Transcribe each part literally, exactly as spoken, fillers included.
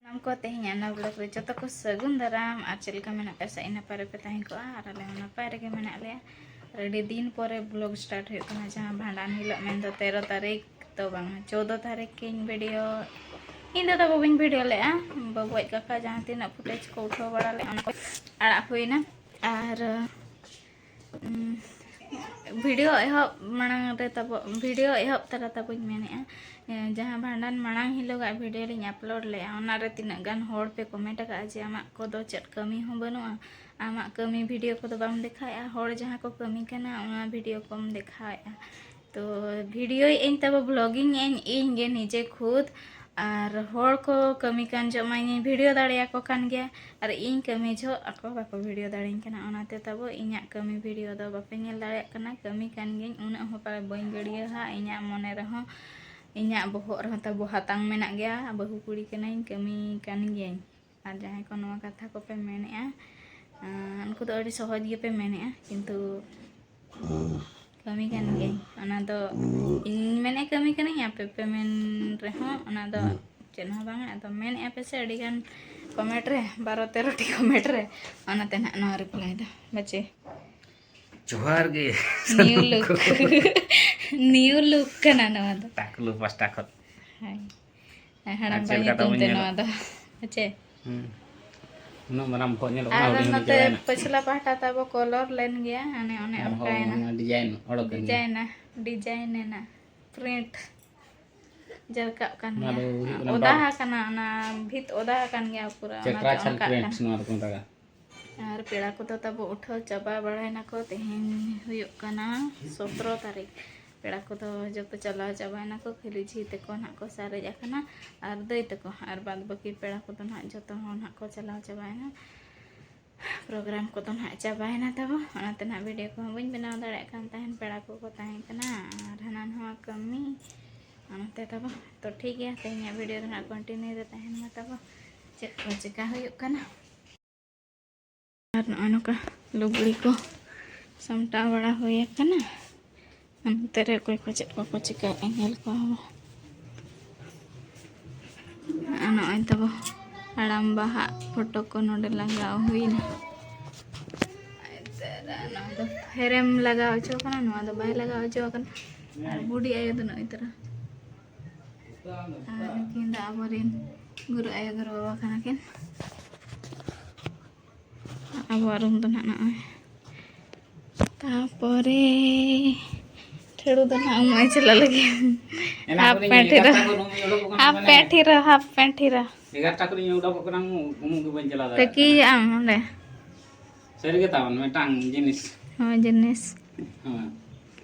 ᱥᱟᱱᱟᱢ ᱠᱚ ᱛᱮᱦᱮᱧᱟᱜ ᱱᱚᱣᱟ ᱵᱞᱚᱜ ᱨᱮ ᱡᱚᱛᱚ ᱠᱚ ᱥᱟᱹᱜᱩᱱ ᱫᱟᱨᱟᱢ᱾ ᱟᱨ ᱪᱮᱫ ᱞᱮᱠᱟ ᱢᱮᱱᱟᱜ ᱯᱮᱭᱟ? ᱥᱮ ᱱᱟᱯᱟᱭ ᱨᱮᱯᱮ ᱛᱟᱦᱮᱸ ᱠᱚᱜᱼᱟ, ᱟᱨ ᱟᱞᱮ ᱦᱚᱸ ᱱᱟᱯᱟᱭ ᱨᱮᱜᱮ ᱢᱮᱱᱟᱜ ᱞᱮᱭᱟ᱾ ᱟᱨ ᱟᱹᱰᱤ ᱫᱤᱱ ᱯᱚᱨᱮ ᱵᱞᱚᱜ ᱥᱴᱟᱨᱴ ᱦᱩᱭᱩᱜ ᱠᱟᱱᱟ, ᱡᱟᱦᱟᱸ ᱵᱷᱟᱸᱰᱟᱱ ᱦᱤᱞᱳᱜ, ᱢᱮᱱᱫᱚ ᱛᱮᱨᱚ ᱛᱟᱹᱨᱤᱠᱷ ᱫᱚ ᱵᱟᱝ, ᱪᱳᱫᱚ ᱛᱟᱹᱨᱤᱠᱷ ᱤᱧ ᱵᱷᱤᱰᱤᱭᱳ, ᱤᱧ ᱫᱚ ᱛᱟᱵᱚ ᱵᱟᱹᱧ ᱵᱷᱤᱰᱤᱭᱳ ᱞᱮᱫᱼᱟ᱾ ᱵᱟᱹᱵᱩ ᱟᱡ ᱠᱟᱠᱟ ᱡᱟᱦᱟᱸ ᱛᱤᱱᱟᱹᱜ ᱯᱷᱩᱴᱮᱡᱽ ᱠᱚ ᱩᱴᱷᱟᱹᱣ ᱵᱟᱲᱟ ᱞᱮᱫᱼᱟ, ᱚᱱᱟ ᱠᱚ ᱟᱲᱟᱜ ᱦᱩᱭᱱᱟ᱾ ᱟᱨ ᱩᱸ, ᱵᱷᱤᱰᱤᱭᱳ ᱮᱦᱚᱵ ᱢᱟᱲᱟᱝ ᱨᱮ ᱛᱟᱵᱚ, ᱵᱷᱤᱰᱤᱭᱳ ᱮᱦᱚᱵ ᱛᱚᱨᱟ ᱛᱟᱵᱚᱧ ᱢᱮᱱᱮᱫᱼᱟ, ᱮ, ᱡᱟᱦᱟᱸ ᱵᱷᱟᱸᱰᱟᱱ ᱢᱟᱲᱟᱝ ᱦᱤᱞᱳᱜᱟᱜ ᱵᱷᱤᱰᱤᱭᱳ ᱞᱤᱧ ᱟᱯᱞᱳᱰ ᱞᱮᱫᱼᱟ, ᱚᱱᱟᱨᱮ ᱛᱤᱱᱟᱹᱜ ᱜᱟᱱ ᱦᱚᱲ ᱯᱮ ᱠᱚᱢᱮᱱᱴ ᱟᱠᱟᱫᱼᱟ ᱡᱮ ᱟᱢᱟᱜ ᱠᱚᱫᱚ ᱪᱮᱫ ᱠᱟᱹᱢᱤ ᱦᱚᱸ ᱵᱟᱹᱱᱩᱜᱼᱟ, ᱟᱢᱟᱜ ᱠᱟᱹᱢᱤ ᱵᱷᱤᱰᱤᱭᱳ ᱠᱚᱫᱚ ᱵᱟᱢ ᱫᱮᱠᱷᱟᱣᱮᱫᱼᱟ, ᱦᱚᱲ ᱡᱟᱦᱟᱸ ᱠᱚ ᱠᱟᱹᱢᱤ ᱠᱟᱱᱟ ᱚᱱᱟ ᱵᱷᱤᱰᱤᱭᱳ ᱠᱚᱢ ᱫᱮᱠᱷᱟᱣᱮᱫᱼᱟ᱾ ᱛᱚ ᱵᱷᱤᱰᱤᱭᱳᱭᱮᱫ ᱟᱹᱧ ᱛᱟᱵᱚ, ᱵᱞᱚᱜᱤᱝ ᱟᱹᱧ ᱤᱧ ᱜᱮ ᱱᱤᱡᱮ ᱠᱷᱩᱫ, ᱟᱨ ᱦᱚᱲ ᱠᱚ ᱠᱟᱹᱢᱤ ᱠᱟᱱ ᱡᱚᱦᱚᱜ ᱢᱟ ᱤᱧᱤᱧ ᱵᱷᱤᱰᱤᱭᱳ ᱫᱟᱲᱮᱭᱟᱠᱚ ᱠᱟᱱ ᱜᱮᱭᱟ, ᱟᱨ ᱤᱧ ᱠᱟᱹᱢᱤ ᱡᱚᱦᱚᱜ ᱟᱠᱚ ᱵᱟᱠᱚ ᱵᱷᱤᱰᱤᱭᱳ ᱫᱟᱲᱮᱧ ᱠᱟᱱᱟ᱾ ᱚᱱᱟᱛᱮ ᱛᱟᱵᱚ ᱤᱧᱟᱹᱜ ᱠᱟᱹᱢᱤ ᱵᱷᱤᱰᱤᱭᱳ ᱫᱚ ᱵᱟᱯᱮ ᱧᱮᱞ ᱫᱟᱲᱮᱭᱟᱜ ᱠᱟᱱᱟ᱾ ᱠᱟᱹᱢᱤ ᱠᱟᱱ ᱜᱤᱭᱟᱹᱧ, ᱩᱱᱟᱹᱜ ᱦᱚᱸ ᱯᱟᱞᱮ ᱵᱟᱹᱧ ᱜᱟᱹᱲᱭᱟᱹᱦᱟ᱾ ᱤᱧᱟᱹᱜ ᱢᱚᱱᱮ ᱨᱮᱦᱚᱸ, ᱤᱧᱟᱹᱜ ᱵᱚᱦᱚᱜ ᱨᱮᱦᱚᱸ ᱛᱟᱵᱚ ᱦᱟᱛᱟᱝ ᱢᱮᱱᱟᱜ ᱜᱮᱭᱟ, ᱵᱟᱹᱦᱩ ᱠᱩᱲᱤ ᱠᱟᱹᱱᱟᱹᱧ, ᱠᱟᱹᱢᱤ ᱠᱟᱱ ᱜᱤᱭᱟᱹᱧ᱾ ᱟᱨ ᱡᱟᱦᱟᱸᱭ ᱠᱚ ᱱᱚᱣᱟ ᱠᱟᱛᱷᱟ ᱠᱚᱯᱮ ᱢᱮᱱᱮᱫᱼᱟ, ᱟᱸ, ᱩᱱᱠᱩ ᱫᱚ ᱟᱹᱰᱤ ᱥᱚᱦᱚᱡᱽ ᱜᱮᱯᱮ ᱢᱮᱱᱮᱫᱼᱟ, ᱠᱤᱱᱛᱩ ᱠᱟᱹᱢᱤ ᱠᱟᱱ ᱜᱤᱭᱟᱹᱧ᱾ ᱚᱱᱟ ᱫᱚ ᱤᱧ ᱢᱮᱱᱮᱫ ᱠᱟᱹᱢᱤ ᱠᱟᱹᱱᱟᱹᱧ, ᱟᱯᱮ ᱯᱮ ᱢᱮᱱ ᱨᱮᱦᱚᱸ ᱚᱱᱟ ᱫᱚ ᱪᱮᱫ ᱦᱚᱸ ᱵᱟᱝᱟ᱾ ᱟᱫᱚ ᱢᱮᱱᱮᱫᱼᱟ ᱯᱮ ᱥᱮ ᱟᱹᱰᱤᱜᱟᱱ ᱠᱚᱢᱮᱱᱴ ᱨᱮ, ᱵᱟᱨᱚ ᱛᱮᱨᱚ ᱴᱤ ᱠᱚᱢᱮᱱᱴ ᱨᱮ, ᱚᱱᱟᱛᱮ ᱱᱟᱦᱟᱜ ᱱᱚᱣᱟ ᱨᱤᱯᱞᱟᱭ ᱫᱚ᱾ ᱵᱟᱪᱮ? ᱡᱚᱦᱟᱨ ᱜᱮ᱾ New look. ᱱᱤᱭᱩ ᱞᱩᱠ ᱠᱟᱱᱟ ᱱᱚᱣᱟ ᱫᱚ᱾ ᱴᱟᱠᱞᱩ ᱯᱟᱥᱴᱟ ᱠᱷᱚᱱ᱾ ᱦᱳᱭ᱾ ᱦᱮᱸ, ᱦᱟᱲᱟᱢ ᱟᱨ ᱪᱮᱫ ᱵᱟ ᱞᱮᱠᱟ ᱛᱟᱵᱚᱱ ᱧᱩᱛᱩᱢ ᱛᱮ ᱧᱮᱞᱚᱜ? ᱱᱚᱣᱟ ᱫᱚ᱾ ᱦᱮᱸᱪᱮ? ᱦᱩᱸ᱾ ᱩᱱᱟᱹᱜ ᱢᱟᱨᱟᱝ ᱵᱚᱦᱚᱜ ᱧᱮᱞᱚᱜ ᱠᱟᱱᱟ, ᱟᱨ ᱦᱩᱰᱤᱧ ᱦᱩᱰᱤᱧ ᱱᱚᱛᱮ ᱪᱟᱵᱟᱭᱮᱱᱟ᱾ ᱯᱟᱹᱪᱷᱞᱟ ᱯᱟᱦᱴᱟ ᱛᱟᱵᱚ ᱠᱚᱞᱚᱨ ᱞᱮᱱ ᱜᱮᱭᱟ, ᱦᱟᱱᱮ ᱚᱱᱮ ᱚ, ᱚᱱᱠᱟᱭᱮᱱᱟ᱾ ᱚᱱᱟ ᱰᱤᱡᱟᱭᱤᱱ ᱚᱰᱚᱠ ᱮᱱ ᱜᱮᱭᱟ᱾ ᱰᱤᱡᱟᱭᱤᱱᱟ, ᱰᱤᱡᱟᱭᱤᱱ ᱮᱱᱟ, ᱯᱨᱤᱱᱴ ᱡᱮᱨᱠᱟᱜ ᱠᱟᱱ ᱱᱚᱣᱟ ᱜᱮᱭᱟ᱾ ᱫᱚ ᱦᱩᱭᱩᱜ ᱠᱟᱱᱟ ᱚᱫᱟ ᱰᱚᱴ᱾ ᱟᱠᱟᱱᱟ, ᱚᱱᱟ ᱵᱷᱤᱛ ᱚᱫᱟ ᱟᱠᱟᱱ ᱜᱮᱭᱟ ᱯᱩᱨᱟᱹ, ᱚᱱᱟᱛᱮ ᱪᱮᱛᱨᱟ ᱪᱷᱟᱞ ᱚᱱᱠᱟᱜ ᱯᱨᱤᱱᱴ ᱠᱟᱱᱟ᱾ ᱱᱚᱣᱟ ᱫᱚᱠᱚ ᱢᱮᱛᱟᱜᱼᱟ᱾ ᱟᱨ ᱯᱮᱲᱟ ᱠᱚᱫᱚ ᱛᱟᱵᱚ ᱩᱴᱷᱟᱹᱣ ᱪᱟᱵᱟ ᱵᱟᱲᱟᱭᱱᱟᱠᱚ᱾ ᱛᱮᱦᱮᱧ ᱦᱩᱭᱩᱜ ᱠᱟᱱᱟ ᱥᱚᱛᱨᱚ ᱛᱟᱹᱨᱤᱠᱷ᱾ ᱯᱮᱲᱟ ᱠᱚᱫᱚ ᱡᱚᱛᱚ ᱪᱟᱞᱟᱣ ᱪᱟᱵᱟᱭᱱᱟᱠᱚ, ᱠᱷᱟᱹᱞᱤ ᱡᱷᱤ ᱛᱟᱠᱚ ᱱᱟᱦᱟᱜ ᱠᱚ ᱥᱟᱨᱮᱡ ᱟᱠᱟᱱᱟ ᱟᱨ ᱫᱟᱹᱭ ᱛᱟᱠᱚ, ᱟᱨ ᱵᱟᱫ ᱵᱟᱹᱠᱤ ᱯᱮᱲᱟ ᱠᱚᱫᱚ ᱱᱟᱦᱟᱜ ᱡᱚᱛᱚ ᱦᱚᱲ ᱱᱟᱦᱟᱜ ᱠᱚ ᱪᱟᱞᱟᱣ ᱪᱟᱵᱟᱭᱱᱟ᱾ ᱯᱨᱳᱜᱨᱟᱢ ᱠᱚᱫᱚ ᱱᱟᱦᱟᱜ ᱪᱟᱵᱟᱭᱮᱱᱟ ᱛᱟᱵᱚ, ᱚᱱᱟᱛᱮ ᱱᱟᱦᱟᱜ ᱵᱷᱤᱰᱤᱭᱳ ᱠᱚᱦᱚᱸ ᱵᱟᱹᱧ ᱵᱮᱱᱟᱣ ᱫᱟᱲᱮᱭᱟᱜ ᱠᱟᱱ ᱛᱟᱦᱮᱱ᱾ ᱯᱮᱲᱟ ᱠᱚᱠᱚ ᱛᱟᱦᱮᱸ ᱠᱟᱱᱟ ᱟᱨ ᱦᱟᱱᱟ ᱱᱚᱣᱟ ᱠᱟᱹᱢᱤ, ᱚᱱᱟᱛᱮ ᱛᱟᱵᱚ᱾ ᱛᱚ ᱴᱷᱤᱠ ᱜᱮᱭᱟ, ᱛᱮᱦᱮᱧᱟᱜ ᱵᱷᱤᱰᱤᱭᱳ ᱨᱮ ᱱᱟᱦᱟᱜ ᱠᱚᱱᱴᱤᱱᱤᱭᱩ ᱨᱮ ᱛᱟᱦᱮᱱ ᱢᱟ ᱛᱟᱵᱚ, ᱪᱮᱫ ᱠᱚ ᱪᱮᱠᱟ ᱦᱩᱭᱩᱜ ᱠᱟᱱᱟ᱾ ᱟᱨ ᱱᱚᱜᱼᱚᱭ ᱱᱚᱝᱠᱟ ᱞᱩᱜᱽᱲᱤ ᱠᱚ ᱥᱟᱢᱴᱟᱣ ᱵᱟᱲᱟ ᱦᱩᱭ ᱟᱠᱟᱱᱟ᱾ ᱱᱚᱛᱮ ᱨᱮ ᱚᱠᱚᱭ ᱠᱚ ᱪᱮᱫ ᱠᱚᱠᱚ ᱪᱤᱠᱟᱹᱭᱮᱫᱼᱟ, ᱧᱮᱞ ᱠᱚᱣᱟ ᱵᱚ᱾ ᱟᱨ ᱱᱚᱜᱼᱚᱭ ᱛᱟᱵᱚ ᱦᱟᱲᱟᱢ ᱵᱟᱦᱟ ᱯᱷᱳᱴᱳ ᱠᱚ ᱱᱚᱰᱮ ᱞᱟᱜᱟᱣ ᱦᱩᱭᱱᱟ᱾ ᱟᱨ ᱱᱚᱣᱟ ᱫᱚ ᱯᱷᱨᱮᱢ ᱞᱟᱜᱟᱣ ᱦᱚᱪᱚ ᱠᱟᱱᱟ, ᱱᱚᱣᱟ ᱫᱚ ᱵᱟᱭ ᱞᱟᱜᱟᱣ ᱦᱚᱪᱚ ᱠᱟᱱᱟ᱾ ᱟᱨ ᱵᱩᱰᱷᱤ ᱟᱭᱳ ᱫᱚ ᱱᱚᱜᱼᱚᱭ ᱛᱟᱨᱟ᱾ ᱟᱨ ᱱᱩᱠᱤᱱ ᱫᱚ ᱟᱵᱚᱨᱮᱱ ᱜᱩᱨᱩ ᱟᱭᱳ ᱜᱩᱨᱩ ᱵᱟᱵᱟ ᱠᱟᱱᱟ ᱠᱤᱱ᱾ ᱟᱵᱚᱣᱟᱜ ᱨᱩᱢ ᱫᱚ ᱱᱟᱦᱟᱜ ᱱᱚᱜᱼᱚᱭ᱾ ᱛᱟᱯᱚᱨᱮ ᱴᱷᱟᱹᱲᱩ ᱫᱚ ᱱᱟᱦᱟᱜ ᱩᱢᱩᱜ ᱮ ᱪᱟᱞᱟᱜ ᱞᱟᱹᱜᱤᱫ᱾ ᱮᱱᱟ ᱦᱟᱯ ᱠᱷᱚᱱᱤᱧ ᱯᱮᱱᱴ ᱦᱤᱨᱟᱹ, ᱮᱜᱟᱨᱚᱴᱟ ᱠᱷᱚᱱ ᱩᱢᱩᱜ ᱤᱧ ᱚᱰᱚᱠ ᱠᱟᱱᱟ, ᱦᱟᱯ ᱢᱟᱱᱮ ᱯᱮᱱᱴ ᱦᱤᱨᱟᱹ, ᱦᱟᱯ ᱯᱮᱱᱴ ᱦᱤᱨᱟᱹ᱾ ᱮᱜᱟᱨᱚᱴᱟ ᱠᱷᱚᱱᱤᱧ ᱚᱰᱚᱠᱚᱜ ᱠᱟᱱᱟ, ᱩᱢᱩᱜ, ᱩᱢᱩᱜ ᱜᱮ ᱵᱟᱹᱧ ᱪᱟᱞᱟᱣ ᱫᱟᱲᱮᱭᱟᱜ ᱛᱟᱹᱠᱤᱡ ᱠᱟᱱᱟ᱾ ᱟᱢ ᱚᱸᱰᱮ᱾ ᱥᱟᱹᱨᱤ ᱜᱮ ᱛᱟᱵᱚᱱ ᱢᱤᱫᱴᱟᱝ ᱡᱤᱱᱤᱥ᱾ ᱦᱳᱭ, ᱡᱤᱱᱤᱥ᱾ ᱦᱮᱸ᱾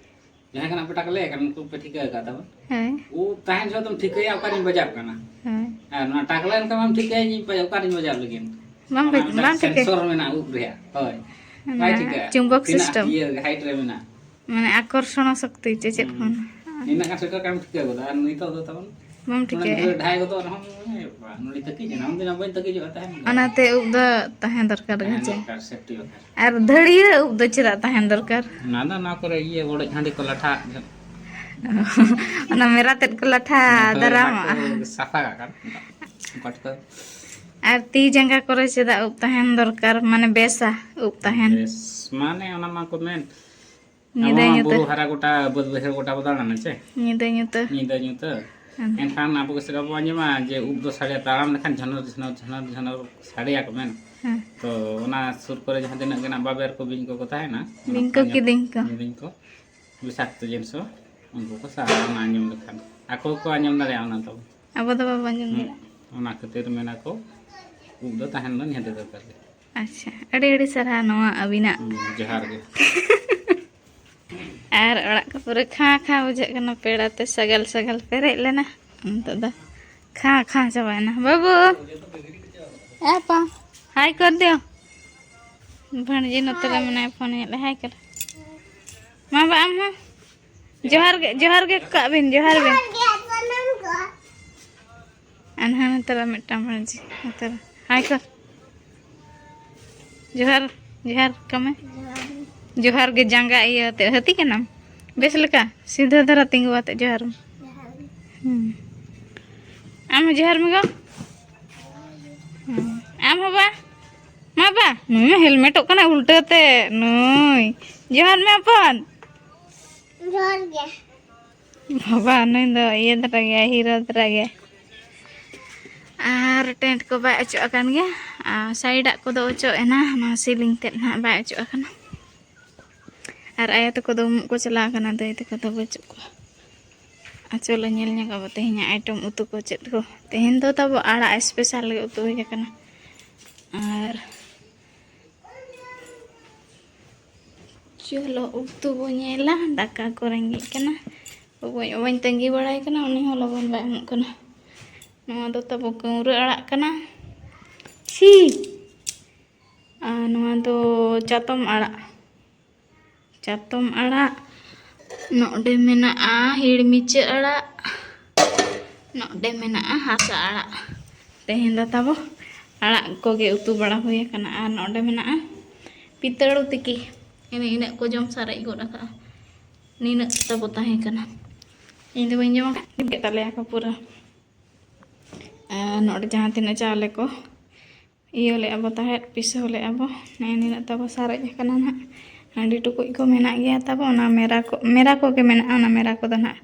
ᱡᱟᱦᱟᱸᱭ ᱠᱟᱱᱟ ᱯᱮ ᱴᱟᱠᱟ ᱞᱟᱹᱭ ᱠᱟᱱ, ᱩᱱᱠᱩ ᱯᱮ ᱴᱷᱤᱠᱟᱹ ᱟᱠᱟᱫ ᱛᱟᱵᱚᱱ᱾ ᱦᱮᱸ᱾ ᱩᱵ ᱛᱟᱦᱮᱱ ᱡᱚᱦᱚᱜ ᱫᱚᱢ ᱴᱷᱤᱠᱟᱹᱭᱟ ᱚᱠᱟᱨᱤᱧ ᱵᱟᱡᱟᱣ ᱠᱟᱱᱟ᱾ ᱦᱮᱸ᱾ ᱟᱨ ᱱᱚᱣᱟ ᱴᱟᱠᱞᱟ ᱮᱱᱠᱷᱟᱱ ᱵᱟᱢ ᱴᱷᱤᱠᱟᱹᱭᱟ ᱡᱮ ᱚᱠᱟᱨᱤᱧ ᱵᱟᱡᱟᱣ ᱞᱟᱹᱜᱤᱫ᱾ ᱵᱟᱢ ᱚᱱᱟ ᱴᱷᱤᱠ-, ᱢᱤᱫᱴᱟᱝ ᱵᱟᱢ ᱴᱷᱤᱠᱟᱹᱭᱟ᱾ ᱥᱮᱱᱥᱚᱨ ᱢᱮᱱᱟᱜᱼᱟ ᱩᱵ ᱨᱮᱭᱟᱜ᱾ ᱦᱳᱭ᱾ ᱚᱱᱟ ᱵᱟᱭ ᱴᱷᱤᱠᱟᱹᱜᱼᱟ᱾ ᱪᱩᱢᱵᱚᱠ ᱛᱤᱱᱟᱹᱜ system᱾ ᱤᱭᱟᱹ ᱦᱟᱭᱤᱴ ᱨᱮ ᱢᱮᱱᱟᱜᱼᱟ᱾ ᱢᱟᱱᱮ ᱟᱠᱚᱨᱥᱚᱱᱚ ᱥᱚᱠᱛᱤ ᱪᱮ ᱪᱮᱫ ᱠᱚ ᱦᱩᱸ᱾ ᱢᱮᱱᱟ? ᱱᱤᱱᱟᱹᱜ ᱜᱟᱱ ᱥᱮᱴᱮᱨ ᱠᱟᱜ ᱮᱢ ᱴᱷᱤᱠᱟᱹ ᱜᱚᱫᱟ᱾ ᱟᱨ ᱱᱤᱛᱚᱜ ᱫᱚ ᱛᱟᱵᱚᱱ ᱵᱟᱢ ᱩᱱᱟᱹᱜ ᱴᱷᱤᱠᱟᱹᱭᱟ᱾ ᱰᱷᱮᱨ ᱰᱷᱟᱭ ᱜᱚᱫᱚᱜ ᱨᱮᱦᱚᱸ, ᱮ ᱵᱟᱵᱟ, ᱱᱩᱭ ᱛᱟᱹᱠᱤᱡ ᱮᱱᱟ, ᱩᱱᱫᱤᱱ ᱵᱟᱹᱧ ᱛᱟᱹᱠᱤᱡᱚᱜᱼᱟ ᱛᱟᱦᱮᱸᱱ ᱫᱚ᱾ ᱚᱱᱟᱛᱮ ᱩᱵ ᱫᱚ ᱛᱟᱦᱮᱸ ᱫᱚᱨᱠᱟᱨ ᱜᱮ ᱛᱟᱦᱮᱸ ᱪᱮ? ᱫᱚᱨᱠᱟᱨ, ᱥᱮᱯᱴᱤ ᱵᱟᱠᱷᱨᱟ᱾ ᱟᱨ ᱫᱷᱟᱹᱲᱤᱭᱟᱹ ᱩᱵ ᱫᱚ ᱪᱮᱫᱟᱜ ᱛᱟᱦᱮᱸ ᱫᱚᱨᱠᱟᱨ? ᱚᱱᱟ ᱫᱚ ᱱᱚᱣᱟ ᱠᱚᱨᱮ ᱤᱭᱟᱹ ᱵᱚᱰᱚᱡ ᱦᱟᱺᱰᱤ ᱠᱚ ᱞᱟᱴᱷᱟ ᱡᱚᱜ᱾ ᱚᱱᱟ ᱢᱮᱨᱟ ᱛᱮᱫ ᱠᱚ ᱞᱟᱴᱷᱟ ᱦᱳᱭ, ᱚᱱᱟ ᱫᱟᱨᱟᱢᱚᱜᱼᱟ᱾ ᱠᱚ ᱥᱟᱯᱷᱟ ᱠᱟᱜ ᱠᱟᱱ᱾ ᱵᱟᱴ ᱠᱚ᱾ ᱟᱨ ᱛᱤ ᱡᱟᱸᱜᱟ ᱠᱚᱨᱮ ᱪᱮᱫᱟᱜ ᱩᱵ ᱛᱟᱦᱮᱱ ᱫᱚᱨᱠᱟᱨ? ᱢᱟᱱᱮ ᱵᱮᱥᱟ ᱩᱵ ᱛᱟᱦᱮᱱ᱾ ᱵᱮᱥ, ᱢᱟᱱᱮ ᱚᱱᱟ ᱢᱟ ᱠᱚ ᱢᱮᱱ, ᱧᱤᱫᱟᱹ ᱟᱵᱚ ᱢᱟ ᱧᱩᱛᱟᱹ᱾ ᱵᱩᱨᱩ ᱦᱟᱨᱟ ᱜᱚᱴᱟ, ᱵᱟᱹᱫᱽ ᱵᱟᱹᱭᱦᱟᱹᱲ ᱜᱚᱴᱟ ᱵᱚ ᱫᱟᱬᱟᱱᱟ ᱪᱮ? ᱧᱤᱫᱟᱹ ᱧᱩᱛᱟᱹ᱾ ᱧᱤᱫᱟᱹ ᱧᱩᱛᱟᱹ᱾ ᱦᱮᱸ᱾ ᱮᱱᱠᱷᱟᱱ ᱟᱵᱚ ᱜᱮ ᱥᱮᱫ ᱵᱚ ᱟᱸᱡᱚᱢᱟ ᱡᱮ ᱩᱵ ᱫᱚ ᱥᱟᱰᱮ ᱛᱟᱲᱟᱢ ᱞᱮᱠᱷᱟᱱ ᱡᱷᱟᱱᱚᱨ, ᱡᱷᱟᱱᱚᱨ, ᱡᱷᱟᱱᱚᱨ, ᱡᱷᱟᱱᱚᱨ ᱥᱟᱰᱮᱭᱟ ᱠᱚ ᱢᱮᱱ᱾ ᱦᱮᱸ᱾ ᱛᱚ ᱚᱱᱟ ᱥᱩᱨ ᱠᱚᱨᱮ ᱡᱟᱦᱟᱸ ᱛᱤᱱᱟᱹᱜ ᱜᱮ ᱱᱟᱜ ᱵᱟᱵᱮᱨ ᱠᱚ, ᱵᱤᱧ ᱠᱚᱠᱚ ᱛᱟᱦᱮᱱᱟ, ᱵᱤᱧ ᱠᱚ, ᱚᱱᱟ ᱠᱤᱫᱤᱧ ᱠᱚ᱾ ᱠᱤᱫᱤᱧ ᱠᱚ, ᱵᱤᱥᱟᱠᱛᱚ ᱡᱤᱱᱤᱥ ᱦᱚᱸ ᱩᱱᱠᱩ ᱠᱚ ᱥᱟᱵᱟ, ᱚᱱᱟ ᱟᱸᱡᱚᱢ ᱞᱮᱠᱷᱟᱱ᱾ ᱟᱠᱚ ᱠᱚ ᱟᱸᱡᱚᱢ ᱫᱟᱲᱮᱭᱟᱜᱼᱟ ᱚᱱᱟ ᱫᱚ᱾ ᱟᱵᱚ ᱫᱚ ᱵᱟᱵᱚ ᱟᱸᱡᱚᱢ ᱦᱩᱸ᱾ ᱫᱟᱲᱮᱭᱟᱜᱼᱟ᱾ ᱚᱱᱟ ᱠᱷᱟᱹᱛᱤᱨ ᱢᱮᱱᱟ ᱠᱚ ᱩᱵ ᱫᱚ ᱛᱟᱦᱮᱱ ᱫᱚ ᱱᱤᱦᱟᱹᱛ ᱫᱚᱨᱠᱟᱨ ᱜᱮ᱾ ᱟᱪᱪᱷᱟ, ᱟᱹᱰᱤ ᱟᱹᱰᱤ ᱥᱟᱨᱦᱟᱣ ᱱᱚᱣᱟ ᱟᱹᱵᱤᱱᱟᱜ ᱦᱩᱸ, ᱡᱚᱦᱟᱨ ᱜᱮ᱾ ᱟᱨ ᱚᱲᱟᱜ ᱠᱚ ᱯᱩᱨᱟᱹ ᱠᱷᱟᱸ ᱠᱷᱟᱸ ᱵᱩᱡᱷᱟᱹᱜ ᱠᱟᱱᱟ, ᱯᱮᱲᱟ ᱛᱮ ᱥᱟᱜᱟᱞ ᱥᱟᱜᱟᱞ ᱯᱮᱨᱮᱡ ᱞᱮᱱᱟ᱾ ᱱᱤᱛᱚᱜ ᱫᱚ ᱠᱷᱟᱸ ᱠᱷᱟᱸ ᱪᱟᱵᱟᱭᱮᱱᱟ᱾ ᱵᱟᱹᱵᱩ, ᱮ ᱯᱟ, ᱦᱟᱭ ᱠᱚᱨ ᱫᱤᱭᱳ᱾ ᱵᱷᱟᱹᱬᱡᱤ ᱱᱚᱛᱮ ᱨᱮ ᱢᱮᱱᱟᱭᱟ, ᱯᱷᱳᱱ ᱧᱮᱞ ᱞᱮ, ᱦᱟᱭ ᱠᱚᱨ᱾ ᱢᱟ ᱵᱟ, ᱟᱢ ᱦᱚᱸ᱾ ᱡᱚᱦᱟᱨ ᱜᱮ, ᱡᱚᱦᱟᱨ ᱜᱮ ᱠᱟᱜ ᱵᱤᱱ, ᱡᱚᱦᱟᱨ ᱵᱤᱱ᱾ ᱟᱨ ᱱᱟᱦᱟᱜ ᱱᱚᱛᱮ ᱨᱮ ᱢᱤᱫᱴᱟᱝ ᱵᱷᱟᱹᱬᱡᱤ, ᱱᱚᱛᱮ ᱨᱮ᱾ ᱦᱟᱭ ᱠᱚᱨ᱾ ᱡᱚᱦᱟᱨ, ᱡᱚᱦᱟᱨ ᱠᱟᱜ ᱢᱮ᱾ ᱡᱚᱦᱟᱨ ᱜᱮ ᱡᱟᱸᱜᱟ ᱤᱭᱟᱹ ᱟᱛᱮ᱾ ᱦᱟᱹᱛᱤ ᱠᱟᱱᱟᱢ? ᱵᱮᱥ ᱞᱮᱠᱟ ᱥᱤᱫᱷᱟᱹ ᱫᱷᱟᱨᱟ ᱛᱤᱸᱜᱩ ᱟᱛᱮ ᱡᱚᱦᱟᱨ ᱢᱮ᱾ ᱦᱩᱸ᱾ ᱟᱢ ᱦᱚᱸ ᱡᱚᱦᱟᱨ ᱢᱮ ᱜᱚ᱾ ᱟᱢ ᱦᱚᱸ ᱵᱟ, ᱢᱟ ᱵᱟ, ᱱᱩᱭ ᱢᱟ ᱦᱮᱞᱢᱮᱴᱚᱜ ᱠᱟᱱᱟᱭ ᱩᱞᱴᱟᱹ ᱛᱮ᱾ ᱱᱩᱭ, ᱡᱚᱦᱟᱨ ᱢᱮ ᱦᱚᱯᱚᱱ᱾ ᱡᱚᱦᱟᱨ ᱜᱮ᱾ ᱵᱟᱵᱟ, ᱱᱩᱭ ᱫᱚ ᱤᱭᱟᱹ ᱫᱷᱟᱨᱟ ᱜᱮᱭᱟ, ᱦᱤᱨᱳ ᱫᱷᱟᱨᱟ ᱜᱮᱭᱟ᱾ ᱟᱨ ᱴᱮᱱᱴ ᱠᱚ ᱵᱟᱭ ᱚᱪᱚᱜ ᱟᱠᱟᱱ ᱜᱮᱭᱟ᱾ ᱟᱨ ᱥᱟᱭᱤᱰᱟᱜ ᱠᱚᱫᱚ ᱚᱪᱚᱜ ᱮᱱᱟ, ᱱᱚᱣᱟ ᱥᱤᱞᱤᱝ ᱛᱮᱫ ᱱᱟᱦᱟᱜ ᱵᱟᱭ ᱚᱪᱚᱜ ᱟᱠᱟᱱᱟ᱾ ᱟᱨ ᱟᱭᱳ ᱛᱟᱠᱚ ᱫᱚ ᱩᱢᱩᱜ ᱠᱚ ᱪᱟᱞᱟᱣ ᱟᱠᱟᱱᱟ, ᱫᱟᱹᱭ ᱛᱟᱠᱚ ᱫᱚ ᱵᱟᱹᱪᱩᱜ ᱠᱚᱣᱟ᱾ ᱟᱨ ᱪᱚᱞᱚ ᱧᱮᱞ ᱧᱚᱜ ᱟᱵᱚ ᱛᱮᱦᱮᱧᱟᱜ ᱟᱭᱴᱮᱢ ᱩᱛᱩ ᱠᱚ ᱪᱮᱫ ᱠᱚ᱾ ᱛᱮᱦᱮᱧ ᱫᱚ ᱛᱟᱵᱚ ᱟᱲᱟᱜ ᱥᱯᱮᱥᱟᱞ ᱜᱮ ᱩᱛᱩ ᱦᱩᱭ ᱟᱠᱟᱱᱟ᱾ ᱟᱨ ᱪᱚᱞᱚ ᱩᱛᱩ ᱵᱚ ᱧᱮᱞᱟ, ᱫᱟᱠᱟ ᱠᱚ ᱨᱮᱸᱜᱮᱡ ᱠᱟᱱᱟ᱾ ᱵᱟᱵᱟᱧ, ᱵᱟᱵᱟᱧ ᱛᱟᱺᱜᱤ ᱵᱟᱲᱟᱭ ᱠᱟᱱᱟ, ᱩᱱᱤ ᱦᱚᱸ ᱞᱚᱜᱚᱱ ᱵᱟᱭ ᱮᱢᱚᱜ ᱠᱟᱱᱟ᱾ ᱱᱚᱣᱟ ᱫᱚ ᱛᱟᱵᱚ ᱠᱟᱹᱣᱨᱟᱹ ᱟᱲᱟᱜ ᱠᱟᱱᱟ᱾ ᱪᱷᱤ! ᱟᱨ ᱱᱚᱣᱟ ᱫᱚ ᱪᱟᱛᱚᱢ ᱟᱲᱟᱜ, ᱪᱟᱛᱚᱢ ᱟᱲᱟᱜ᱾ ᱱᱚᱰᱮ ᱢᱮᱱᱟᱜᱼᱟ ᱦᱤᱲᱢᱤᱪᱟᱹ ᱟᱲᱟᱜ, ᱱᱚᱰᱮ ᱢᱮᱱᱟᱜᱼᱟ ᱦᱟᱥᱟ ᱟᱲᱟᱜ᱾ ᱛᱮᱦᱮᱧ ᱫᱚ ᱛᱟᱵᱚ ᱟᱲᱟᱜ ᱠᱚᱜᱮ ᱩᱛᱩ ᱵᱟᱲᱟ ᱦᱩᱭ ᱟᱠᱟᱱᱟ᱾ ᱟᱨ ᱱᱚᱰᱮ ᱢᱮᱱᱟᱜᱼᱟ ᱯᱤᱛᱟᱹᱲᱩ ᱛᱤᱠᱤ, ᱤᱱᱟᱹ ᱤᱱᱟᱹᱜ ᱠᱚ ᱡᱚᱢ ᱥᱟᱨᱮᱡ ᱜᱚᱫ ᱟᱠᱟᱫᱼᱟ᱾ ᱱᱤᱱᱟᱹᱜ ᱛᱟᱵᱚ ᱛᱟᱦᱮᱸ ᱠᱟᱱᱟ, ᱤᱧ ᱫᱚ ᱵᱟᱹᱧ ᱡᱚᱢ ᱟᱠᱟᱫ, ᱡᱚᱢ ᱠᱮᱫ ᱛᱟᱞᱮᱭᱟ ᱠᱚ ᱯᱩᱨᱟᱹ᱾ ᱟᱨ ᱱᱚᱰᱮ ᱡᱟᱦᱟᱸ ᱛᱤᱱᱟᱹᱜ ᱪᱟᱣᱞᱮ ᱠᱚ ᱤᱭᱟᱹ ᱞᱮᱫᱼᱟ ᱵᱚ ᱛᱟᱦᱮᱸᱫ, ᱯᱤᱥᱟᱹᱣ ᱞᱮᱫᱼᱟ ᱵᱚ, ᱱᱮᱜᱼᱮ ᱱᱤᱱᱟᱹᱜ ᱛᱟᱵᱚ ᱥᱟᱨᱮᱡ ᱟᱠᱟᱱᱟ ᱱᱟᱦᱟᱜ᱾ ᱦᱟᱺᱰᱤ ᱴᱩᱠᱩᱡ ᱠᱚ ᱢᱮᱱᱟᱜ ᱜᱮᱭᱟ ᱛᱟᱵᱚ, ᱚᱱᱟ ᱢᱮᱨᱟ ᱠᱚ, ᱢᱮᱨᱟ ᱠᱚᱜᱮ ᱢᱮᱱᱟᱜᱼᱟ, ᱚᱱᱟ ᱢᱮᱨᱟ ᱠᱚᱫᱚ ᱱᱟᱦᱟᱜ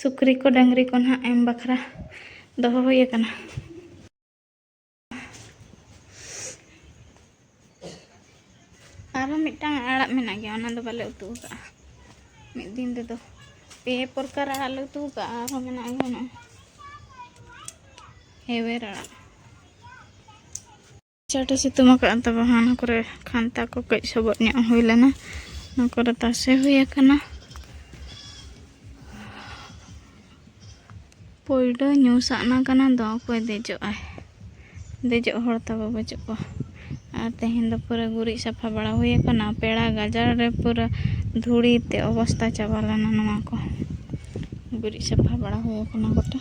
ᱥᱩᱠᱨᱤ ᱠᱚ ᱰᱟᱹᱝᱨᱤ ᱠᱚ ᱱᱟᱦᱟᱜ ᱮᱢ ᱵᱟᱠᱷᱨᱟ ᱫᱚᱦᱚ ᱦᱩᱭ ᱟᱠᱟᱱᱟ᱾ ᱟᱨᱦᱚᱸ ᱢᱤᱫᱴᱟᱝ ᱟᱲᱟᱜ ᱢᱮᱱᱟᱜ ᱜᱮᱭᱟ, ᱚᱱᱟ ᱫᱚ ᱵᱟᱞᱮ ᱩᱛᱩ ᱟᱠᱟᱫᱼᱟ᱾ ᱢᱤᱫ ᱫᱤᱱ ᱨᱮᱫᱚ ᱯᱮ ᱯᱨᱚᱠᱟᱨ ᱟᱲᱟᱜ ᱞᱮ ᱩᱛᱩ ᱟᱠᱟᱫᱼᱟ, ᱟᱨᱦᱚᱸ ᱢᱮᱱᱟᱜ ᱜᱮᱭᱟ ᱱᱚᱜᱼᱚᱭ ᱦᱮᱣᱮᱨ ᱟᱲᱟᱜ᱾ ᱪᱟᱴᱮ ᱥᱤᱛᱩᱝ ᱟᱠᱟᱫᱼᱟ, ᱛᱚᱵᱮ ᱦᱟᱱᱟ ᱠᱚᱨᱮ ᱠᱷᱟᱱᱛᱟ ᱠᱚ ᱠᱟᱹᱡ ᱥᱚᱵᱚᱫ ᱧᱚᱜ ᱦᱩᱭ ᱞᱮᱱᱟ, ᱚᱱᱟ ᱠᱚᱨᱮ ᱛᱟᱥᱮ ᱦᱩᱭ ᱟᱠᱟᱱᱟ᱾ ᱯᱳᱭᱞᱳ ᱧᱩ ᱥᱟᱜᱱᱟ ᱠᱟᱱᱟ ᱫᱚ, ᱚᱠᱚᱭ ᱫᱮᱡᱚᱜ ᱟᱭ? ᱫᱮᱡᱚᱜ ᱦᱚᱲ ᱛᱟᱵᱚ ᱵᱟᱹᱪᱩᱜ ᱠᱚᱣᱟ᱾ ᱟᱨ ᱛᱮᱦᱮᱧ ᱫᱚ ᱯᱩᱨᱟᱹ ᱜᱩᱨᱤᱡ ᱥᱟᱯᱷᱟ ᱵᱟᱲᱟ ᱦᱩᱭ ᱟᱠᱟᱱᱟ᱾ ᱯᱮᱲᱟ ᱜᱟᱡᱟᱲ ᱨᱮ ᱯᱩᱨᱟᱹ ᱫᱷᱩᱲᱤ ᱛᱮ ᱚᱵᱚᱥᱛᱟ ᱪᱟᱵᱟ ᱞᱮᱱᱟ ᱱᱚᱣᱟ ᱠᱚ᱾ ᱜᱩᱨᱤᱡ ᱥᱟᱯᱷᱟ ᱵᱟᱲᱟ ᱦᱩᱭ ᱟᱠᱟᱱᱟ ᱜᱚᱴᱟ᱾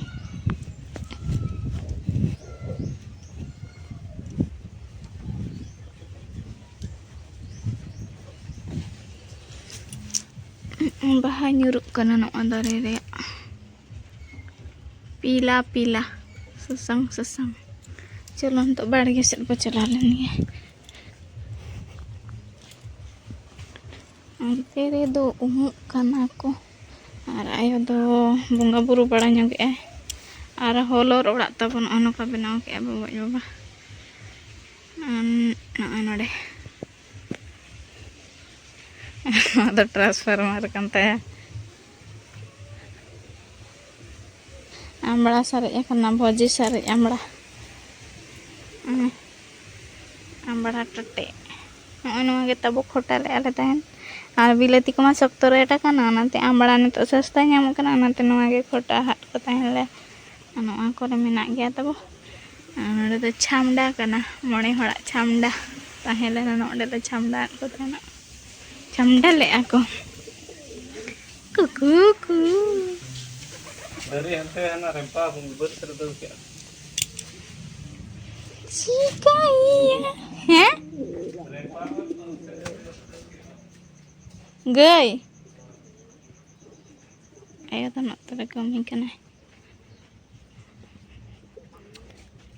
ᱵᱟᱦᱟ ᱧᱩᱨᱩᱜ ᱠᱟᱱᱟ ᱱᱚᱣᱟ ᱫᱟᱨᱮ ᱨᱮᱭᱟᱜ, ᱯᱤᱞᱟ ᱯᱤᱞᱟ, ᱥᱟᱥᱟᱝ ᱥᱟᱥᱟᱝ᱾ ᱪᱚᱞᱚ, ᱱᱤᱛᱚᱜ ᱵᱟᱲᱜᱮ ᱥᱮᱫ ᱵᱚ ᱪᱟᱞᱟᱣ ᱞᱮᱱ ᱜᱮ᱾ ᱚᱱᱛᱮ ᱨᱮᱫᱚ ᱩᱢᱩᱜ ᱠᱟᱱᱟ ᱠᱚ᱾ ᱟᱨ ᱟᱭᱳ ᱫᱚ ᱵᱚᱸᱜᱟ ᱵᱩᱨᱩ ᱵᱟᱲᱟ ᱧᱚᱜᱮᱜᱼᱟᱭ᱾ ᱟᱨ ᱦᱚᱞᱚᱨ ᱚᱲᱟᱜ ᱛᱟᱵᱚᱱ ᱱᱚᱜᱼᱚ ᱱᱚᱝᱠᱟ ᱵᱮᱱᱟᱣ ᱠᱮᱜᱼᱟ ᱵᱚ ᱜᱚᱡ ᱵᱟᱵᱟ᱾ ᱟᱨ ᱱᱚᱜᱼᱚᱭ ᱱᱚᱰᱮ ᱱᱚᱣᱟ ᱫᱚ transformer ᱠᱟᱱ ᱛᱟᱭᱟ᱾ ᱟᱢᱲᱟ ᱥᱟᱨᱮᱡ ᱟᱠᱟᱱᱟ, ᱵᱷᱚᱡᱤ ᱥᱟᱨᱮᱡ ᱟᱢᱲᱟ᱾ ᱦᱩᱸ᱾ ᱟᱢᱲᱟ ᱴᱟᱴᱮ᱾ ᱱᱚᱜᱼᱚᱭ ᱱᱚᱣᱟ ᱜᱮ ᱛᱟᱵᱚ ᱠᱷᱚᱴᱟ ᱞᱮ ᱟᱞᱮ ᱛᱟᱦᱮᱱ᱾ ᱟᱨ ᱵᱤᱞᱟᱹᱛᱤ ᱠᱚᱢᱟ ᱥᱚᱠᱛᱚ rate ᱟᱠᱟᱱᱟ, ᱚᱱᱟᱛᱮ ᱟᱢᱲᱟ ᱱᱤᱛᱚᱜ ᱥᱚᱥᱛᱟ ᱧᱟᱢᱚᱜ ᱠᱟᱱᱟ, ᱚᱱᱟᱛᱮ ᱱᱚᱣᱟ ᱜᱮ ᱠᱷᱚᱴᱟ ᱦᱟᱴ ᱠᱚ ᱛᱟᱦᱮᱱ ᱞᱮ᱾ ᱟᱨ ᱱᱚᱣᱟ ᱠᱚᱨᱮ ᱢᱮᱱᱟᱜ ᱜᱮᱭᱟ ᱛᱟᱵᱚ᱾ ᱟᱨ ᱱᱚᱰᱮ ᱫᱚ ᱪᱷᱟᱢᱰᱟ ᱠᱟᱱᱟ, ᱢᱚᱬᱮ ᱦᱚᱲᱟᱜ ᱪᱷᱟᱢᱰᱟ ᱛᱟᱦᱮᱸ ᱞᱮᱱᱟ, ᱱᱚᱰᱮ ᱞᱮ ᱪᱷᱟᱢᱰᱟ ᱟᱫ ᱠᱚ ᱛᱟᱦᱮᱱᱟ᱾ ᱪᱷᱟᱢᱰᱟ ᱞᱮᱜᱼᱟ ᱠᱚ᱾ ᱠᱩᱠᱩ ᱠᱩ᱾ ᱫᱟᱨᱮ ᱦᱟᱱᱛᱮ ᱦᱟᱱᱟ ᱨᱮᱢᱯᱟ ᱵᱟᱹᱫᱽ ᱥᱮᱫ ᱨᱮ ᱫᱟᱹᱲ ᱠᱮᱜᱼᱟ᱾ ᱪᱤᱠᱟᱹᱭᱮᱭᱟ? ᱦᱮᱸ? ᱜᱟᱹᱭ᱾ ᱟᱭᱳ ᱫᱚ ᱱᱚᱛᱮ ᱨᱮ ᱠᱟᱹᱢᱤ ᱠᱟᱱᱟᱭ᱾